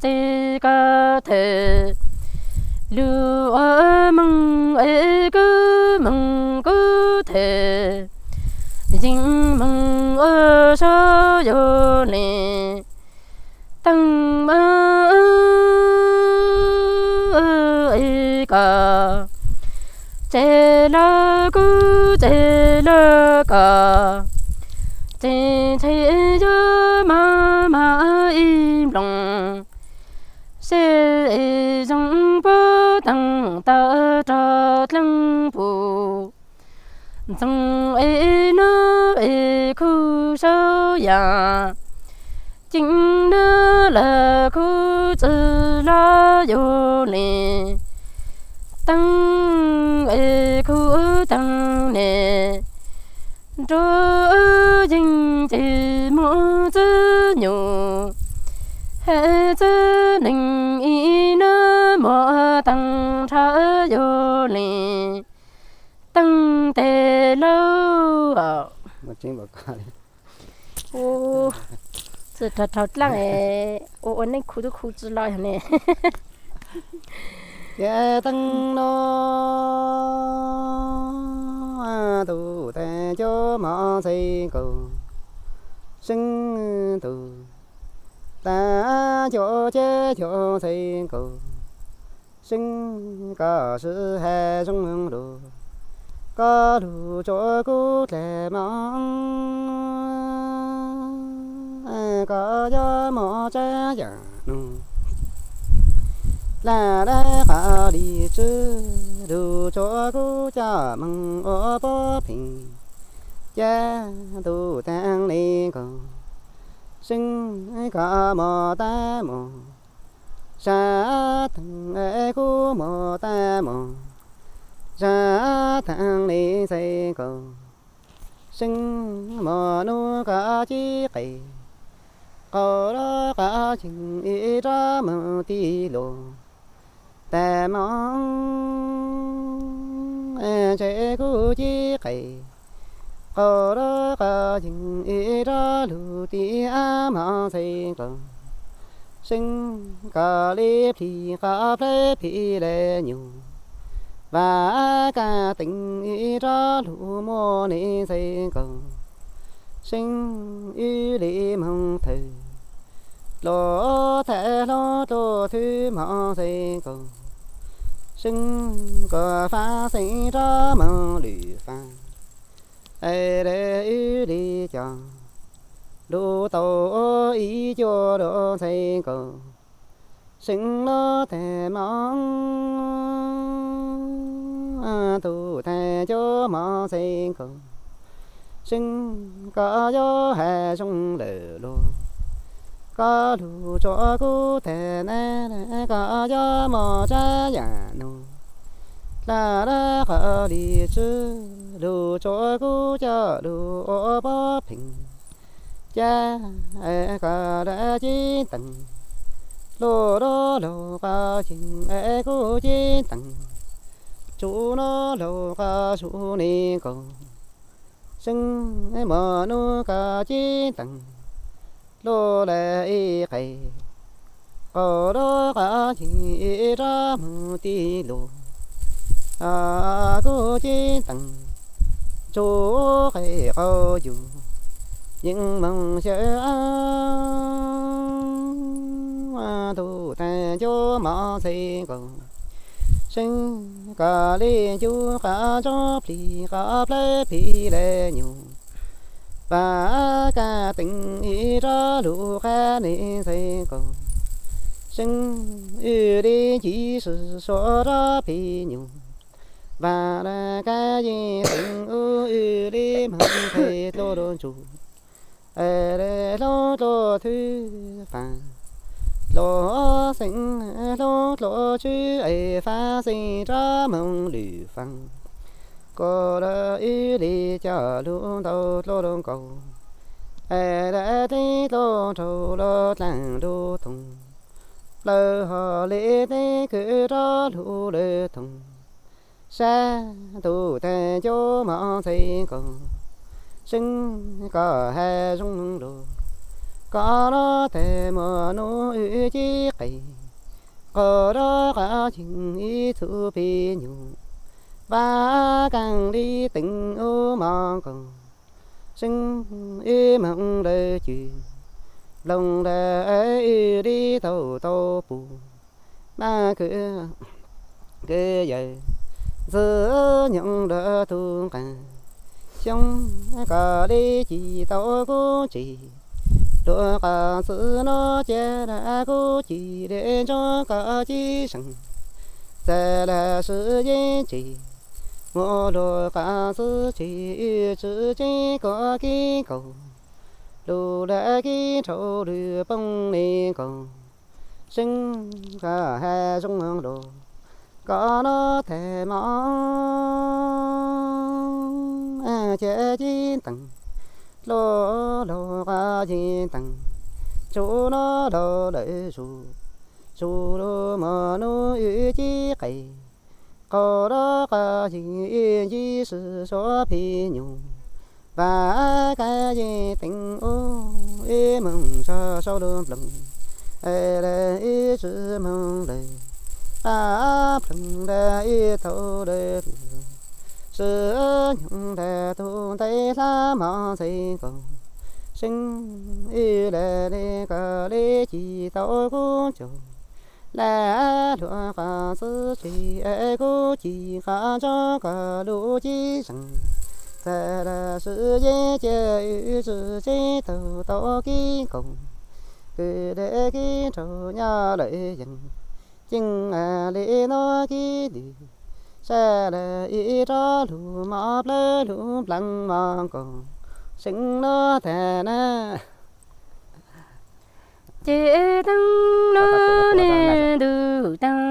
txij koj thawm, lug ua moog es kub moog kub thawm, yeej moog ua saub yuav lees teeb moog es koj, tseg lug kub tseg lug koj, tseg ntshai yuav mob mob ib nploos, seb zoo puab teeb tau rog dleeg pum, ntxoov es nub es khuj saub yaam, ceeb nub lug khuj txwj lug yuav lees teeb es khuj teeb ne, nruab yeej ces muaj txwj nyuam, hab txwj neeg ib nub muaj teeb nrhav yuav lees teeb tes lauj. Txwj rog rhaub dlaaj, ua ua neej khuv tub khuv tsi lug yog ne. Ces teeb no tug tag cuab mov ntxhais nkaus, seeb tug tag cuab ceb cuab ntxhais nkaus, seeb koj sib hais zoo lug, koj lug tsuav kub dlaag moog, koj yuav moog tsaab yaam nuav, laj dab qhov li tswb lug tsuav kub coj moog ua puab pheej, cab tug taag le nkaus, seeb koj moog tab moog, sab taag es kub moog tab moog, sab taag le ntxhais nkaus, seeb moog nub koj cib qes, qaug lug koj ceeg ib rab moog tij lug, tag moog ntshe kub cib qes, qaug lug koj ceeg ib rab lug tij moog ntxhais nkaus, seeb koj le plhis qhov plawg phim le nyuam, vam koj teem ib rab lug muaj le ntxhais nkaus, seeb wb le moog thawm, luag thawm hlob tuaj thwb moog ntxhais nkaus, seeb koj faab xeeb rab moog lwm faab, es le wb le coj lug tau ib cuaj lug ntxhais nkaus, seeb lug tag moog tug tag cuab mov ntxhais nkaus, seeb koj yuav hais zoo lawm luag, koj lug tsuav kub tag nab, koj yuav moog tsaab yaam nuav, laj dab qhov li tswb lug tsuav kub coj lug ua puab pheej, cab koj dab cib teeg, luag lug laug koj ceeg es kub cib teeg, tsuv lug laug koj sub le nkaus, seeb moog nub koj cib teeg, luag le ib qes, qaug lug koj ceeg ib rab moog tij lug, kub cib teeg, tsuv qes qaug yug, yeej moog xyaw tug tag cuab mov ntxhais nkaus, seeb koj le cuab qhov ntsob plhis qhov plawg phim le nyuam, vam koj teem ib rab lug qab le ntxhais nkaus, seeb wb le ncig sib sua rab phim nyuam, vam le koj yeej teem ub wb le moog ntxhais dlua lug ntsuj, es le hlob dlua thwb faab, luag xeeb hlob dlua tswb es faab xeeb rab moog lwm faab, koj le wb le coj lug ntau dlua lug nkaus, es le teb dlua nraug lug dlaag lug toog, lawv ho le teb khwv rab lug lug toog, sab tug tag cuab mov ntxhais nkaus, seeb koj hais zoo lug, Koj nov tag mus nub wb cib qes, qaug rov qab yeej ib txhub pib nyuj, vaj kab li teev ub mov nkaus, seeb ib moog lawv cwm, loog lawv wb li tau tau pum, maj kwv kwv yawg ntxwg nyoog luag tug nqaij, xyoob koj li ci tau kuv tsev, luag qab xwb no cia kuv ci li ntsoov koj cib seem, txawm lam swb yeeb tsev, muaj luag qab xwb tsev, wb tsi tseeb koj kib nkaus, lug lawv kib rau lwm poob li nkaus, seeb koj hab zoo lug, koj nov tag mov cia cib teem, luag luag qab cib teem, tsuv nov laug lawm zuj zus, lug mus nub wb cib qes, qaug rov qab yeej ib ncib sib suav pib nyuj, vaj kab yeej teev ub ib moog zog saum lub nplooj, lawv ib tsi moog lawm, qab nplooj ntawd ib tau lawm, sib nyoog ntawm tug ntev hlab mov ntxhe nkaus, seeb wb lam li koj li ci tau kuv caum, lam luag qab xwb tsev, kuv ci qab ntsoov koj lub cib seem, txawm lam swb yeeb cia wb tsi tseeb tau tau kib nkaus, kwv deg kib rau nyob lawm yeej, ceeb li nub kib lwm, sab lawm ib rov lug mov plawg lug nplaag mov nkaus, seeb nov tag na. Ces teeb nub ne ntuj teeb